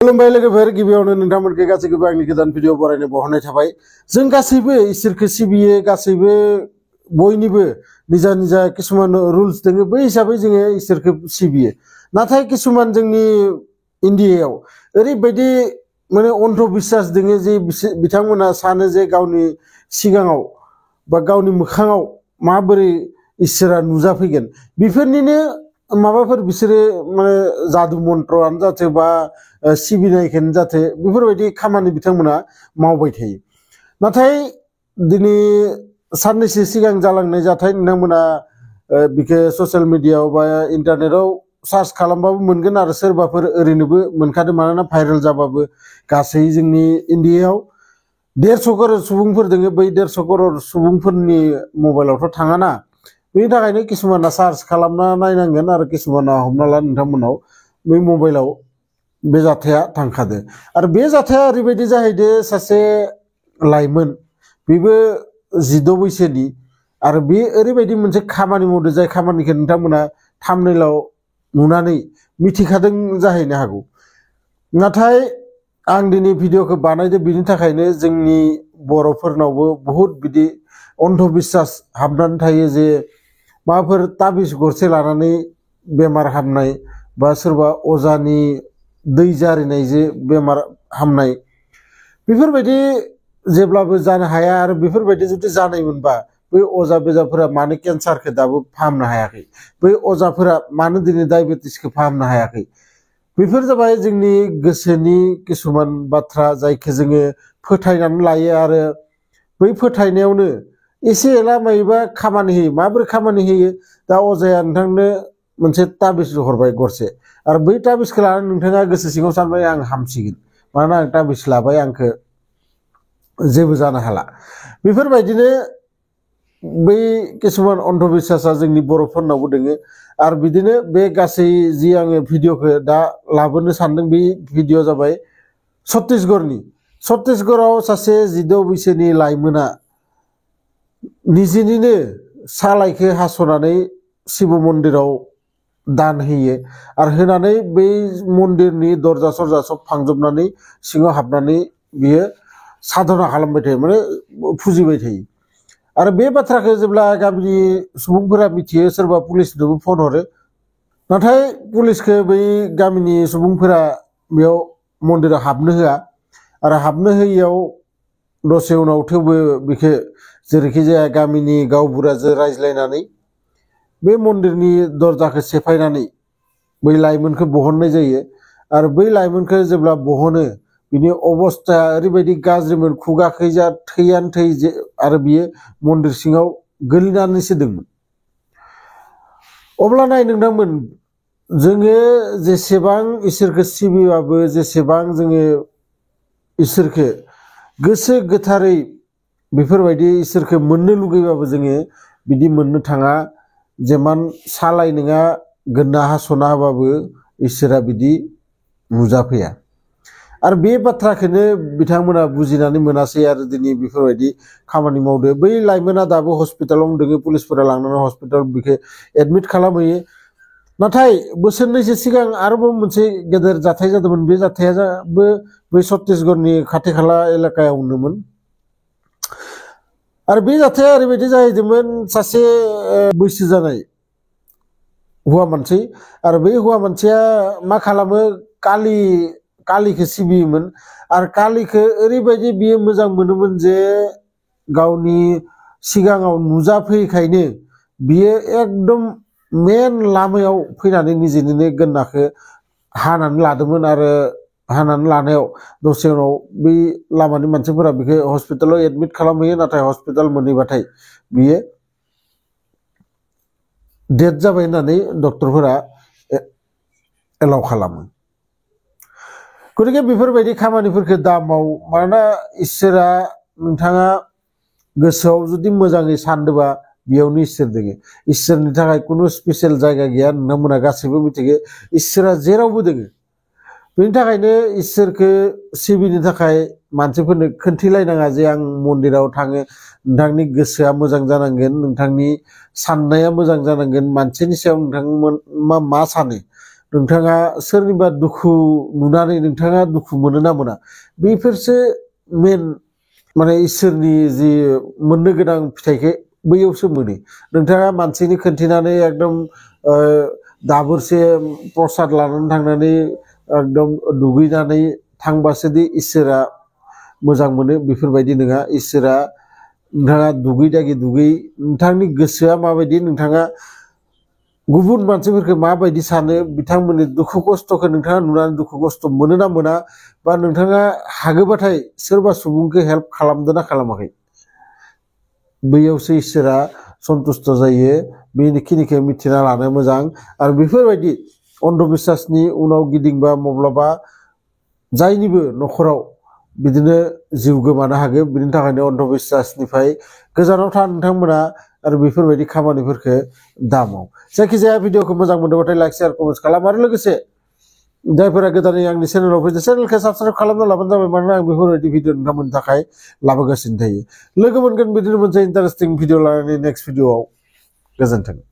खुलुमबाय लोगोफोर गिबियावनो नोंथांमोनखौ गासैखौबो आंनि गोदान भिडिअ बरायनो बावहरनाय थाबाय। जों गासैबो इसोरखौ सिबियो, गासैबो बयनिबो निजा निजा किसुमान रुल्स दङ, बै हिसाबै जोङो इसोरखौ सिबियो। नाथाय किसुमान जोंनि इन्डियायाव ओरैबायदि माने अन्धबिश्वास दङ जे बिथांमोना सानो जे गावनि सिगाङाव बा गावनि मोखाङाव माबोरै इसोरा नुजाफैगोन, बेफोरनिनो माबाफोर बिसोरो माने जादु मन्त्रआनो जाथे बा सिबिनायखौनो जाथे बेफोरबायदि खामानि बिथांमोना मावबाय थायो। नाथाय दिनै साननैसो सिगां जालांनाय जाथाय नोंथांमोना बिखौ ससियेल मिडियायाव बा इन्टारनेटाव सार्च खालामबाबो मोनगोन आरो सोरबाफोर ओरैनोबो मोनखादों, मानोना भाइरेल जाबाबो गासै जोंनि इन्डियायाव 150 करोड़ सुबुंफोर दङ। बै 150 करोड़ सुबुंफोरनि मबाइलावथ' थाङाना, बेनि थाखायनो किसुमाना सार्च खालामना नायनांगोन आरो किसुमाना हमना ला नोंथांमोनाव बै मबाइलाव बे जाथाया थांखादो। आरो बे जाथाया ओरैबायदि जाहैदो, सासे लाइमोन, बेबो 16 बैसोनि, आरो बे ओरैबायदि मोनसे खामानि मावदो जाय खामानिखौ नोंथांमोना थाम्बनेइलाव नुनानै मिथिखादों जाहैनो हागौ। नाथाय आं दिनै भिडिअखौ बानायदो बिनि थाखायनो जोंनि बर'फोरनावबो बहुद बिदि अन्धबिश्वास हाबनानै थायो जे माबाफोर ताबिज गरसे लानानै बेमार हामनाय बा सोरबा अजानि दै जारिनाय जे बेमार हामनाय, बेफोरबायदि जेब्लाबो जानो हाया। आरो बेफोरबायदि जुदि जानायमोनबा बै अजा बेजाफोरा मानो केन्सारखौ दाबो फाहामनो हायाखै, बै अजाफोरा मानो दिनै डायबेटिसखौ फाहामनो हायाखै? बेफोर जाबाय जोंनि गोसोनि किसुमान बाथ्रा जायखौ जोङो फोथायनानै लायो। आरो बै फोथायनायावनो एसे एला मायोबा खामानि होयो। माबोरै खामानि होयो? दा अजाया नोंथांनो मोनसे ताबिज हरबाय गरसे, आरो बै ताबिजखौ लानानै नोंथाङा गोसो सिङाव सानबाय आं हामसिगोन, मानोना आं ताबिज लाबाय, आंखौ जेबो जानो हाला। बेफोरबायदिनो बै किसुमान अन्धबिश्वासा जोंनि बर'फोरनावबो दोङो। आरो बिदिनो बे गासै जि आङो भिडिअखौ दा लाबोनो सानदों, बे भिडिअ जाबाय छत्तीसगढ़आव सासे 16 बैसोनि लाइमोना निजेनिनो सालाइखौ हास'नानै शिव मन्दिराव दान होयो। आरो होनानै बै मन्दिरनि दरजा सरजा सब फांजोबनानै सिङाव हाबनानै बियो साधना खालामबाय थायो, माने फुजिबाय थायो। आरो बे बाथ्राखौ जेब्ला गामिनि सुबुंफोरा मिथियो, सोरबा पुलिसनोबो फन हरो। नाथाय पुलिसखौ बै गामिनि सुबुंफोरा बेयाव मन्दिराव हाबनो होआ। आरो हाबनो होयियाव दसे उनाव थेवबो बेखौ जेरैखि जाया गामिनि गावबुराजों रायज्लायनानै बे मन्दिरनि दरजाखौ सेफायनानै बै लाइमोनखौ बहननाय जायो। आरो बै लाइमोनखौ जेब्ला बहनो, बिनि अबस्थाया ओरैबायदि गाज्रिमोन, खुगाखैजा थैयानो थै, आरो बियो मन्दिर सिङाव गोलैनानैसो दंमोन। अब्ला नाय नोंथांमोन, जोङो जेसेबां इसोरखौ सिबिबाबो, जेसेबां जोङो इसोरखौ गोसो गोथारै बेफोरबायदि इसोरखौ मोननो लुगैबाबो जोङो बिदि मोननो थाङा। जेमान सालाय नोङा गोदना हास'ना होबाबो इसोरा बिदि नुजाफैया। आरो बे बाथ्राखौनो बिथांमोना बुजिनानै मोनासै आरो दिनै बेफोरबायदि खामानि मावदो। बै लाइमोना दाबो हस्पिटालावनो दङ, पुलिसफोरा लांनानै हस्पिटाल बेखौ एडमिट खालामहैयो। नाथाय बोसोरनैसो सिगां आरोबाव मोनसे गेदेर जाथाय जादोंमोन। बे जाथायाबो बै छत्तीसगढ़नि खाथि खाला एलेकायावनोमोन। आरो बे जाथाया ओरैबायदि जाहैदोंमोन, सासे बैसो जानाय हौवा मानसि, आरो बै हौवा मानसिया मा खालामो, कालिखौ सिबियोमोन। आरो कालिखौ ओरैबायदि बियो मोजां मोनोमोन जे गावनि सिगाङाव नुजाफैखायनो बियो एकदम मेन लामायाव फैनानै निजेनिनो गोदनाखौ हानानै लादोंमोन। आरो हानानै लानायाव दसे उनाव बै लामानि मानसिफोरा बेखौ हस्पिटालाव एडमिट खालामहैयो। नाथाय हस्पिटाल मोनहैबाथाय बियो डेथ जाबाय होननानै डक्टरफोरा एलाउ खालामो। गतिके बेफोरबायदि खामानिफोरखौ दा माव, मानोना इसोरा नोंथाङा गोसोआव जुदि मोजाङै सानदोंबा बेयावनो इसोर दङ। इसोरनि थाखाय खुनु स्पेसियेल जायगा गैया, नोंथांमोना गासैबो मिथिगो इसोरा जेरावबो दङ। बेनि थाखायनो इसोरखौ सिबिनो थाखाय मानसिफोरनो खोन्थिलायनाङा जे आं मन्दिराव थाङो। नोंथांनि गोसोआ मोजां जानांगोन, नोंथांनि साननाया मोजां जानांगोन, मानसिनि सायाव नोंथांमोना मा सानो नोंथाङा सोरनिबा दुखु नुनानै नोंथाङा दुखु मोनो ना मोना बेफोरसो मेन माने इसोरनि जि मोननो गोनां फिथाइखौ बैयावसो मोनो नोंथाङा मानसिनि खोन्थिनानै एकदम दाबोरसे प्रसाद लानानै थांनानै एकदम दुगैनानै थांबासो दि इसोरा मोजां मोनो बेफोरबायदि नङा इसोरा नोंथाङा दुगै नोंथांनि गोसोआ माबायदि नोंथाङा गुबुन मानसिफोरखौ माबायदि सानो बिथांमोननि दुखु खस्थ'खौ नोंथाङा नुनानै दुखु खस्थ' मोनो ना मोना बा नोंथाङा हागोबाथाय सोरबा सुबुंखौ हेल्प खालामदों ना खालामाखै बैयावसो इसोरा सन्तुष्ट जायो बेखिनिखौ मिथिना लानो मोजां आरो बेफोरबायदि अन्धबिश्वासनि उनाव गिदिंबा माब्लाबा जायनिबो न'खराव बिदिनो जिउ गोमानो हागौ बिनि थाखायनो अन्धबिश्वासनिफ्राय गोजानाव था नोंथांमोना आरो बेफोरबायदि खामानिफोरखौ दामाव जायखिजाया भिडिअखौ मोजां मोनदोंबाथाय लाइक शेयार कमेन्ट खालाम आरो लोगोसे जायफोरा गोदानै आंनि चेनेलाव फैदों चेनेलखौ साबस्क्राइब खालामना लाबानो जाबाय मानोना आं बेफोरबायदि भिडिअ नोंथांमोननि थाखाय लाबोगासिनो थायो लोगो मोनगोन बिदिनो मोनसे इन्टारेस्टिं भिडिअ लानानै नेक्स्ट भिडिअआव गोजोन्थों।